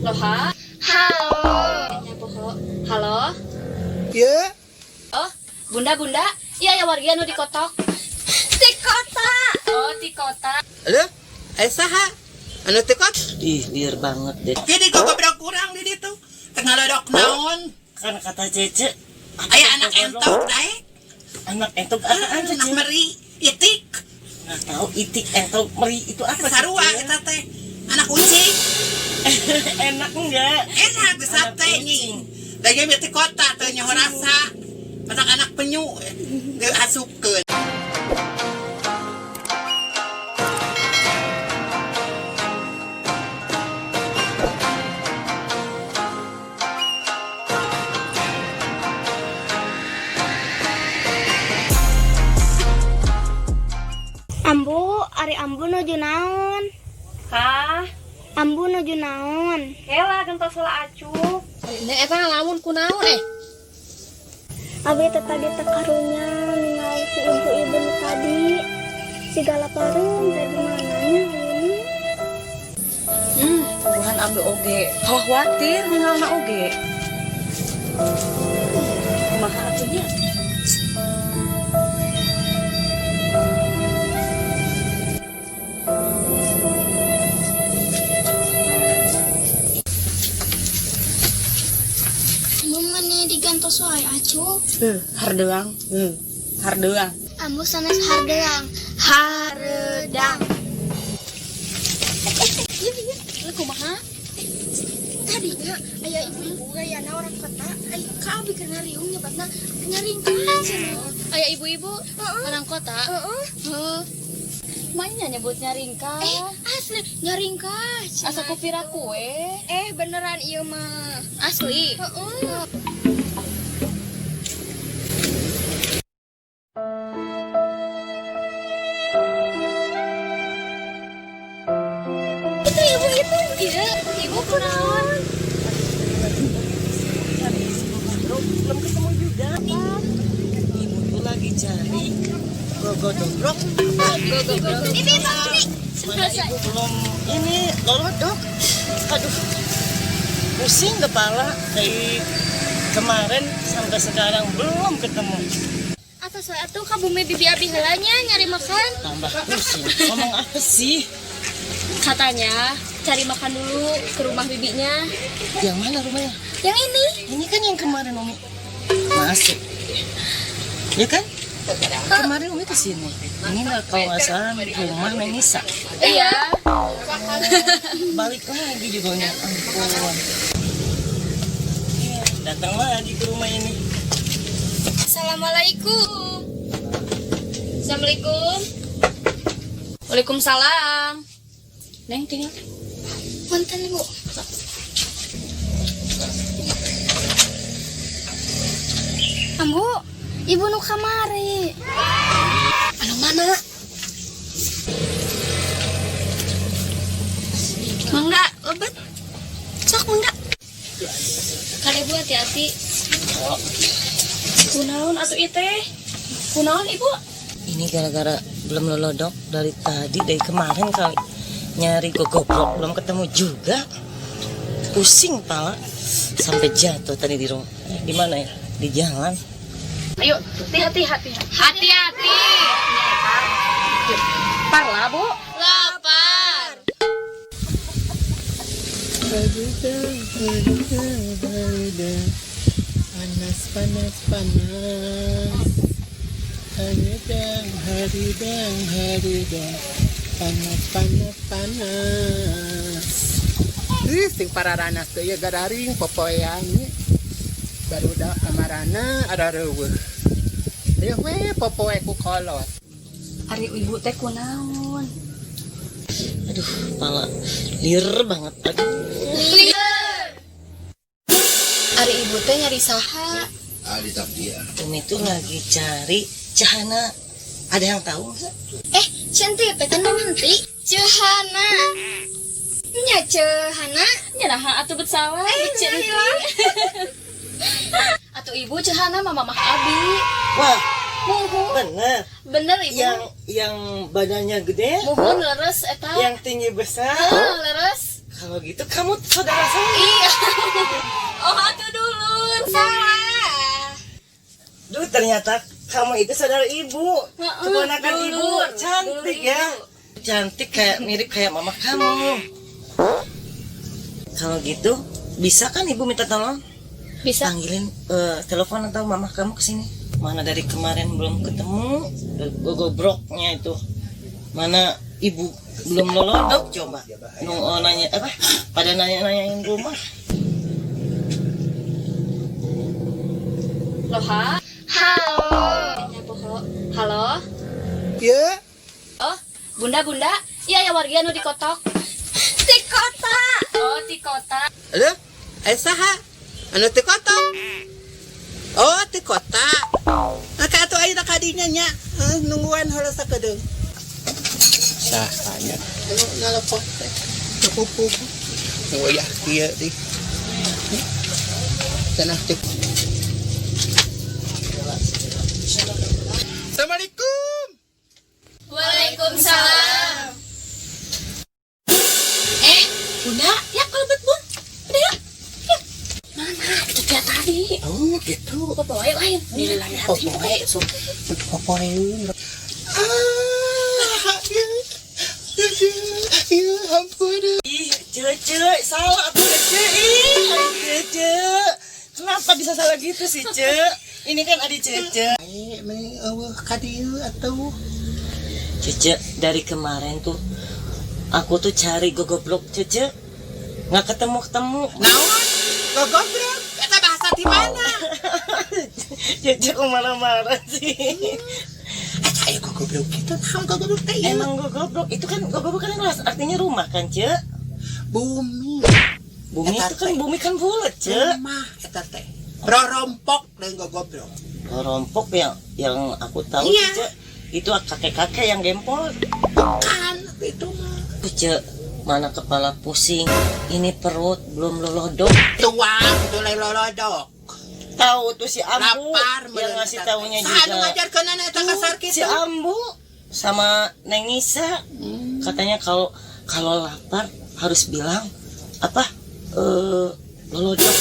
Loha. Halo. Nya poho. Halo. Ya, Oh, bunda bunda. Iya ya warga nu di kotok. Di kota. Oh, di kota. halo, eh saha? Anu teh kot? Ih, liar banget deh. Jadi kok goblok kurang di ditu. Tengah lodok naon? Kan kata Cece, Aya anak entok dae. anak entok apaan Anak Cece? meri, itik, Nggak tahu itik entok meri itu apa sarua Cece? eta teh. Anak ucing, Enak enggak? enak di sate Anak nying. Da ieu teh kota teh nyaho rasa. Matak anak penyu geus asupkeun. Ambu, ari ambu nuju naon? Hah? Ambu nuju naon? Kela gentos heula acuk. Ini eta ngalamun kunaon eh? Abi teh tadi teh karunya ningali si ibu-ibu nu tadi. Segala pareum teh di mananya ini. Tuhan ambil oge. Khawatir ningalna oge. Kumaha atuh nya? Ambu meni digantos wae acuk. Hardeang. Hardeang. Ambu sanes hardeang. Hareudang. Iya, iya. Lu kumaha? Tadinya aya ibu-ibu gayana orang kota, ai ka abi keur ngariung nyebatna nyaringkah cenah. Aya ibu-ibu orang kota. Heeh. Heuh. Mainnya nyebutnya ringkah. Eh, asli nyaringkah cenah. Asa kupira kue. Eh, beneran ieu mah. Asli. Heeh. Itu ibu itu. Iya, ibu kunaon? Cari si Gogodrok, belum ketemu juga. Ibu tuh lagi cari Gogodrok. Bibi, Bibi. Mana ibu belum ini lolodok. Aduh, pusing kepala dari kemarin sampai sekarang belum ketemu. Atau saya tuh ka bumi bibi abi heula nya nyari makan. Tambah pusing. Ngomong apa sih? Katanya cari makan dulu ke rumah bibinya. Yang mana rumahnya? Yang ini. Ini kan yang kemarin Umi masuk. Ya kan? Kemarin Umi kesini. Ini nggak kalau nggak salah rumah Neng Nisa. Iya. Balik lagi juga ya ampun. Iya, datang lagi ke rumah ini. Assalamualaikum. Assalamualaikum. Waalaikumsalam. Neng tinggal. Punten Bu. Ambu, ibu nu kamari. Anu mana? Mangga, lebet. Sok mangga. Kade Bu hati-hati. Kunaon atuh ieu teh? Kunaon ibu? Ini gara-gara belum lolodok dari tadi, dari kemarin kali nyari gogoblok belum ketemu juga. Pusing pala sampai jatuh tadi di rumah. Di mana ya? Di jalan. Ayo, hati-hati, hati-hati. Hati-hati. Parla, Bu. Lapar. Panas, panas, panas. Haridang, haridang, haridang. Panas, panas, panas. Ih, sing pararanas teh ieu gararing popoean nya. Barudak kamarana ada reueuh. Ayo we popoe ku kolot. Ari ibu teh kunaon? Aduh, pala liar banget. Aduh. Ari ibu teh nyari saha? Umi tuh lagi cari Cahana. Ada yang tahu nggak? Eh, Centi teh kan nanti. Cehana. Nya cehana. Nya naha atuh bet salah, bet centi. Atuh ibu cehana mah mamah abi. Wah, Muhun. bener. Bener ibu. Yang badannya gede, Muhun leres eta. yang tinggi besar. Ah, leres. Kalau gitu kamu saudara saya. Iya. Oh, atuh dulur, salah. Duh, ternyata kamu itu saudara ibu. Heeh, Keponakan ibu. dulur. Cantik Dulur ya. ibu. Cantik kayak mirip kayak mama kamu. Kalau gitu, bisa kan ibu minta tolong? Bisa. Panggilin telepon atau mama kamu ke sini. Mana dari kemarin belum ketemu, gogobroknya itu. Mana ibu belum lolodok coba. Nung oh, nanya apa? Pada nanya-nanyain rumah. Loha. Halo. Nya poho. Halo. Ya. Oh, bunda bunda. Iya ya warga nu di kotok. Di kota. Oh, di kota. Halo, eh saha? Anu ti kota? Oh, ti kota. Maka atuh ayeuna ka dinya nya. Eh, nungguan heula sakedeung. Saha nya? Anu nalepon teh. Cukup. Oh ya, kieu di. Cenah teh. Assalamualaikum. Waalaikumsalam. Eh, bunda, ya kalau bet bun. Udah ya. Ya. Mana? Itu dia tadi. Oh, gitu. Popoe lain. Nilai hati. Popoe, so. Popoe. Ah, ya. Ya, ya, ampun. Ih, Cece, salah tuh Cece. Ih, ay, Cece. Kenapa bisa salah gitu sih, Ce? Ini kan adik Cece. Eh, meni eueuh ka dieu atuh. Cece, dari kemarin tuh aku tuh cari gogoblok Cece. Nggak ketemu-ketemu. Naon? Gogobrok. Eta bahasa di mana? Cece kok marah-marah sih? Eta aya gogobrok kitu. Naon gogobrok teh ieu? Emang gogoblok itu kan gogoblok kan artinya rumah kan, Ce? Bumi. Bumi Eta itu kan teh. bumi kan bulat, Ce. Rumah eta teh. Rorompok deui gogobrok. Rompok yang aku tahu Iya. Ce, itu kakek-kakek yang gempol. Bukan itu mah. Ce, mana kepala pusing, ini perut belum lolodok. Tuang itu lain lolodok. Tahu tuh si Ambu Lapar yang ngasih taunya Saha nu juga. ngajarkeunana eta kasar Tuh, si kitu? Ambu sama Neng Nisa katanya kalau kalau lapar harus bilang apa lolodok.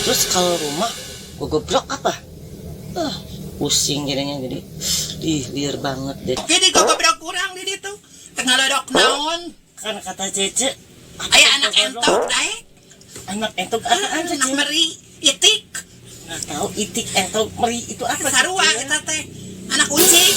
Terus kalau rumah gogoblok apa? Ah, pusing jadinya jadi ih liar banget deh. Jadi gogobrok kurang di ditu. Tengah lodok naon? Kan kata Cece apa Aya anak gogoblok? entok dae. Anak entok apaan Anak Cece? meri itik. Nggak tahu itik entok meri itu apa Sarua Cece? eta teh. Anak ucing.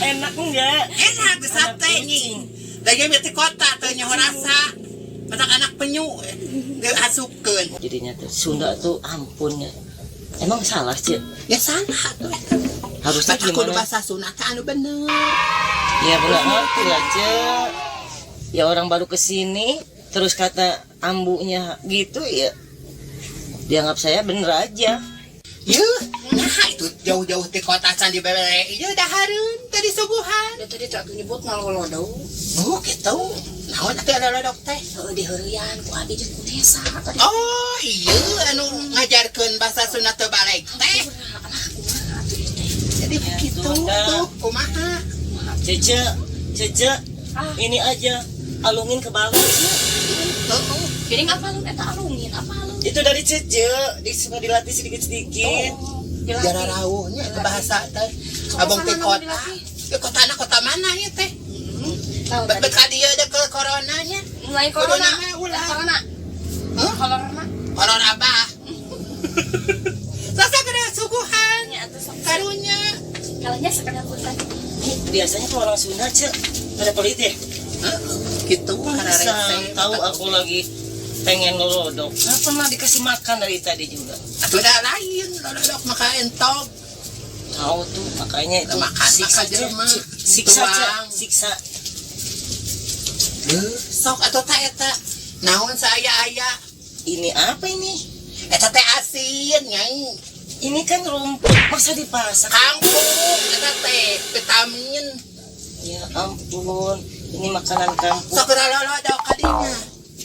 Enak enggak? Enak di sate Anak nih. ucing. Lagi ti kota teu nyaho rasa. Matak anak penyu diasupkeun. Jadinya tuh Sunda tuh ampun ya. Emang salah sih? Ya salah tuh eta. Harusnya Matak kudu gimana? bahasa Sunda teh anu bener. Ya nggak ngerti lah Ce. Ya orang baru kesini terus kata ambunya gitu ya dianggap saya bener aja. Yuh, nah itu jauh-jauh ti kota can dibere ieu dahareun tadi suguhan. Udah tadi tuh aku nyebut ngalolodok. Oh, gitu. Naon atuh lolodok teh? Heeh, diheureuyan ku abi jeung ku Nesa tadi. Oh, iya anu ngajarkeun bahasa Sunda teu balik teh. Alah, kumaha atuh ieu teh? Jadi Ya, begitu Sunda. tuh kumaha. Cece, Cece, ini aja alungin ke bawah Ce. Heeh. Geuning apa lu eta alungin apa lu? Itu dari Cece, suka dilatih sedikit-sedikit. Oh, Jara rawuhnya itu bahasa teh. Abang teh sana kota. dilatih. Di kota na kota mana ya teh? Tahu Bet tadi. bet ka dieu deh ke coronanya. Mulai corona. Corona mah ulah. Corona. Hah? Corona. Corona abah. Sasa kena suguhan. Nya atuh sok. Karunya. Kalahnya sekedar punten. Nih, biasanya kalau orang Sunda Ce, pada pelit ya. Heeh, gitu Bisa tahu aku lagi pengen lolodok. Nggak pernah dikasih makan dari tadi juga. Atuh dah lain lolodok maka entok. Tahu tuh makanya itu Makan siksa maka Ce. jelema. Siksa Ce, Tuang. siksa. Heuh, sok atuh ta eta. Naon saaya-aya. Ini apa ini? Eta teh asin nyai. Ini kan rumput, masa dipasak? Kangkung eta teh vitamin. Ya ampun, ini makanan kampung. Sok lolodok kadinya.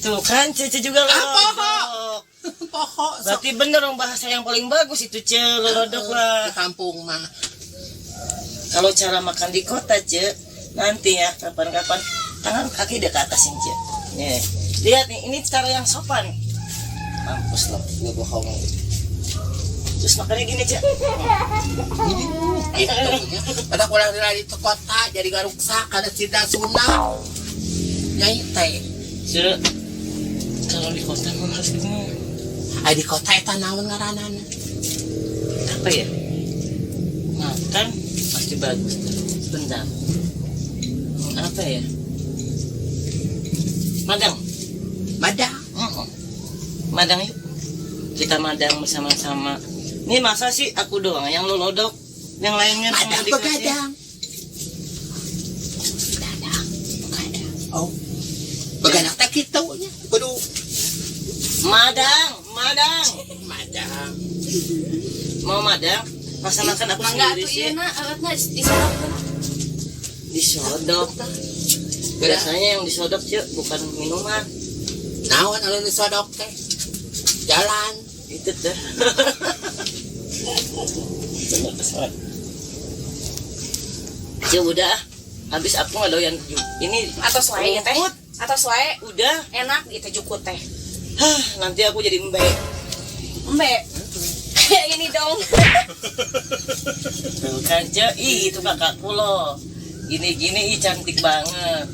Tuh kan Cece juga Ah, lolodok. Poho sok. Berarti bener dong bahasa yang paling bagus itu Ce, lolodok lah. Di kampung mah. Kalau cara makan di kota Ce, nanti ya kapan-kapan tangan kaki udah ke atasin Ce. Nih, Lihat nih, ini cara yang sopan. Mampus loh, gue bohong. Terus makannya gini aja. Gitu nya. Pada kurang dari itu kota jadi garuksak karena tidak Sunda. Nyai teh. Sudah. Kalau di kota mah harus gini. Ai di kota eta naon ngaranana? Apa ya? Makan pasti bagus tuh. Sebentar. Apa ya? Madang. Madang. Mm-mm. Madang yuk. Kita madang bersama-sama. Ini masa sih aku doang yang lo lodok, yang lainnya semua Madang dikasih. begadang. Dadang, begadang. Oh. Begadang teh kitu nya. Kudu Madang, madang. madang. Mau madang? Masa makan aku Mangga sendiri atuh sih. ieu na alatna disodok. Disodok. Biasanya yang disodok cek bukan minuman. Naon anu disodok teh? Jalan. Itu tuh. Bener kesel. Ya udah, habis aku nggak doyan ini. Atos wae ya teh. Rumput. Atos wae Udah. Enak gitu jukut teh. Hah, nanti aku jadi embe. Embe. Ini dong. Tuh kan, Cek. Ih, itu kakakku loh. Gini-gini, ih cantik banget.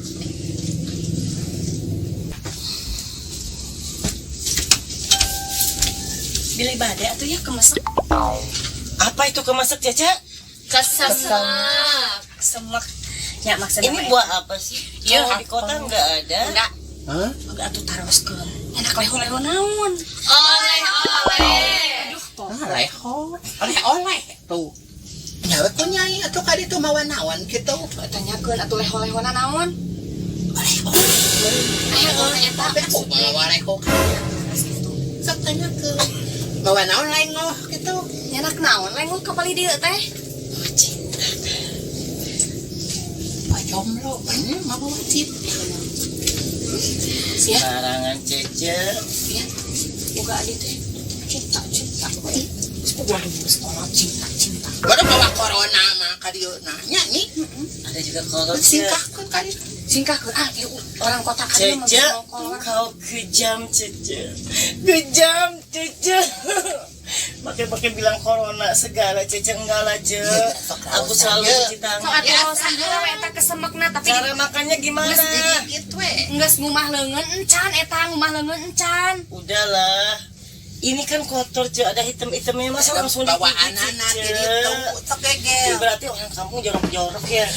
Bilih bade atuh ya kemesak. Apa itu kemasak, Caca? Kesemek. Kesemek. Ya maksudnya Ini buah apa sih? Iya, Kalau di kota nggak ada. Enggak. Hah? Enggak atuh taroskeun. Enak leho-leho naon? Oleh-oleh. Aduh, toh. Ah, leho. Oleh-oleh tuh. Nyawa ku nyai atuh ka ditu mawa naon kitu. Tanyakeun atuh leho-lehona naon? Oleh-oleh. Oleh eta. Tapi aku mawa leho ka. Gitu. Sok tanyakeun. Mawa naon lengoh kitu. Nyenak naon lengoh ka palih dieu teh? Oh, cinta. Pak jomblo, mana mawa cinta. Sia, Larangan Cece. ya. Boga adi teh cinta cinta. Waduh, sekolah cinta cinta. Baru bawa corona mah ka dieu nanya nih. Ada juga kolor, Cek. Singkahkeun ka ditu. Singkahkeun ah ieu orang kota ka dieu mah Cece, kolor. kau kejam, Cece. Kejam, Cece. Pakai-pakai bilang corona segala, Cece enggak lah, Cece. Iya, sok Aku selalu aja. cuci Sok tangan. atuh raosan heula we eta kesemekna tapi Cara makannya gimana? Geus digigit we. Geus ngumah leungeun encan eta ngumah leungeun encan. Udahlah. Ini kan kotor, Cek. Ada hitam-hitamnya. Masa langsung Bawa digigit, anak Cek? di ditu sok Ya, gegel. berarti orang kampung jorok-jorok ya.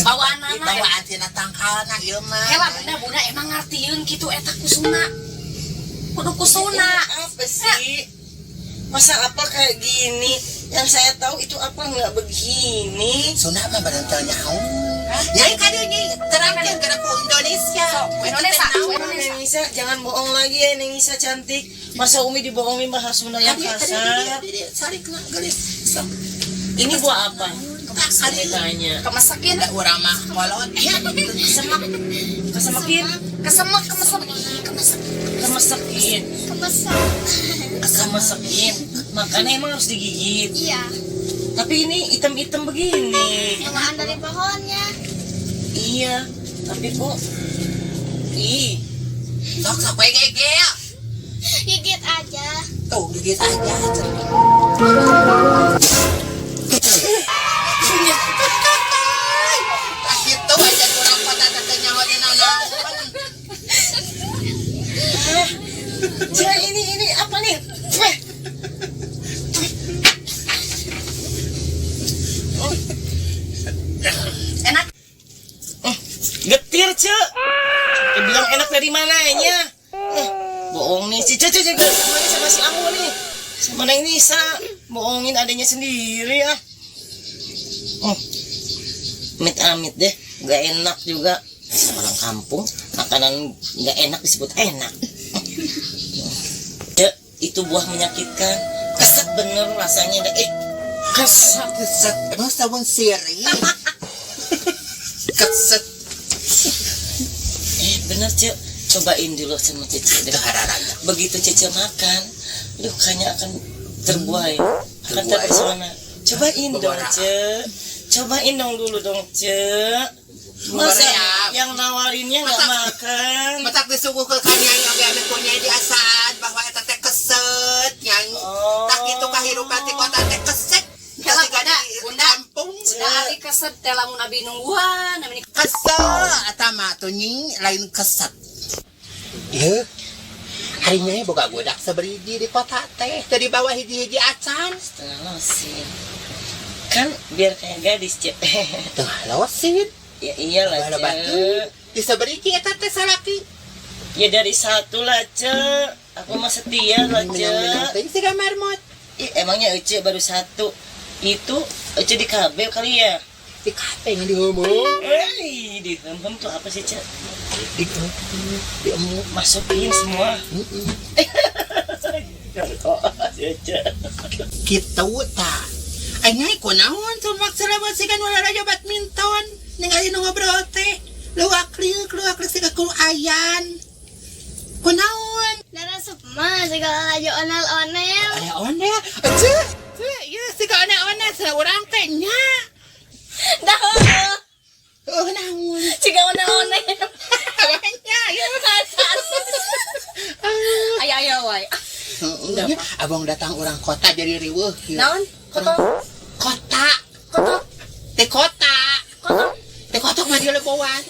Bawaanana. Bawaan tina tangkalna ieu mah. Hela bunda-bunda emang ngartieun kitu eta kusuna. Kudu kusuna. Ini apa sih? Masa apa kayak gini? Yang saya tahu itu apa nggak begini. Sunda mah badan teu nyaho. Nyai ka dieu nyai terangkeun kana ku Indonesia. Sok, Indonesia, Naon? Indonesia. Neng Isa, jangan bohong lagi ya Neng Isa cantik. Masa Umi dibohongin bahasa Sunda yang kasar? Sarikna geulis. Sok. Ini buah apa? Tak Saya kali tanya. Kemesekin. Da urang mah kolot ya. Kesemak, kesemekin, Kesemek, kemesemek. Ih, kemesekin. kemesekin, Kemesak. kemesekin. Makanya emang harus digigit. Iya. Tapi ini hitam-hitam begini. Bawaan dari pohonnya. Iya, tapi kok ih, Sok sok we gegel. Gigit aja. Tuh gigit aja. Tah kitu aja urang kota teh teu nyaho dina naon. Ja, ini apa nih? Weh. Enak. Getir, Cek. Dia bilang enak dari mananya? Eh, bohong nih si Cece juga sama nih sama si Amu nih. Sama Neng Nisa, bohongin adanya sendiri ah. Oh. Amit-amit deh, nggak enak juga. Orang kampung, makanan nggak enak disebut enak. Cek, itu buah menyakitkan. Keset bener rasanya dah. Eh, Keset keset emang sabun siri. Keset eh bener Cek, cobain dulu sama Cece deh. teu hararaya. Begitu Cece makan, lukanya akan terbuai, akan Terbuai. terpesona. Cobain dong, Beberapa. Ce. Cobain dong dulu dong, Ce. Masa Korea. yang nawarinnya nggak makan? Matak disuguhkeun ka nyai oge ame ku nyai diasaan bahwa eta teh keset nyai. Oh. Tah kitu kahirupan ti kota teh keset. Kela, Tah Bunda, di Bunda. kampung. Bunda abi keset teh lamun abi nungguan, abi Kesel eta mah tuh nyi lain keset. Ieu hari nyai boga budak saberiji di kota teh teu dibawa hiji-hiji acan. Setengah losin. Kan biar kayak gadis, Ce. Teu losin. Ya iyalah, Loba Ce. batu. Di saberiji eta teh salaki. Ya dari satu lah, Ce. Aku mah setia lah, Ce. Menang-menang teh siga marmot. Ih, emangnya Ece baru satu? Itu Ece di KB kali ya? Di kafe di ngomong. Eh, di hem hem tuh apa sih, Ce? Di di emu. Masukin semua. Oh, Ece. Kitu tah. Ai nyai kunaon tuh maksudna siga nu lalajo badminton. Ningali nu ngobrol teh. Luak liuk luak liuk siga ku ayan. Kunaon? Darasup mah segala laju onel-onel. Onel-onel. Ece, ce, ieu siga onel-onel saurang teh nya. Dah. Oh, naon? Ciga onel-onel. Nya, ieu. Ayo ayo wae. Heeh, abang datang orang kota jadi riweuh kieu. Naon? Koto. Kota. Koto. Teh kota. Koto. Teh kotok mah di leboan.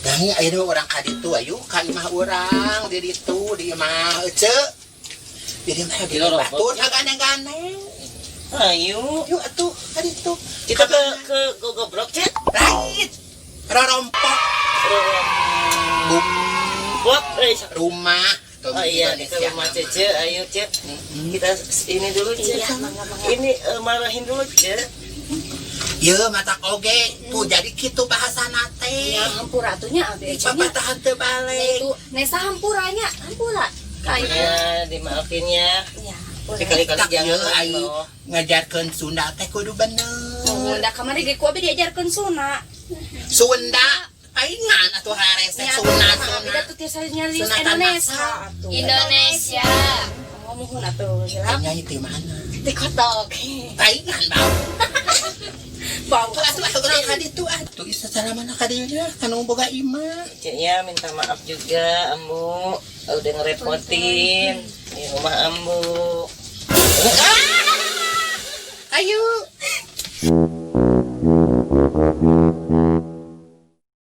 Nyanyi ayeuna urang ka ditu ayo ka imah urang di ditu di imah ece. Di imah Di lorong. batur gandeng-gandeng. Ayo. Yuk atuh ka ditu. Kita ke Gogobrok, Ce. Lain. Rorompok. Bum Bok, eh, rumah. Oh iya, ke rumah Cece, ayo Ce. Kita ini dulu, Ce. Iya, mangga, mangga. Ini marahin dulu, Ce. Ye matak oge tuh jadi kitu bahasana teh. Ya hampura atuh nya abi ece nya. Papatahan teu balik. Itu nesa hampuranya, hampura. Kayak Ya, dimaafin ya. ya. hampura. Sekali-kali Tak jangan ye ai loh. ngajarkeun Sunda teh kudu bener. Oh, da kamari ge ku abi diajarkeun Sunda. Sunda paingan atuh harese Ya, Sunda abi Sunda. da tuh tiasa nyarios Sunatan Indonesia masal. atuh. Indonesia. Oh, muhun atuh, gelap. Nyanyi di mana? Di kotok. Paingan bau. Bau. Tuh atuh atuh urang ka ditu atuh isa salamana ka dieu nya kanu boga imah. Ce ya, minta maaf juga, Ambu. Udah ngerepotin di rumah Ambu. Ayo.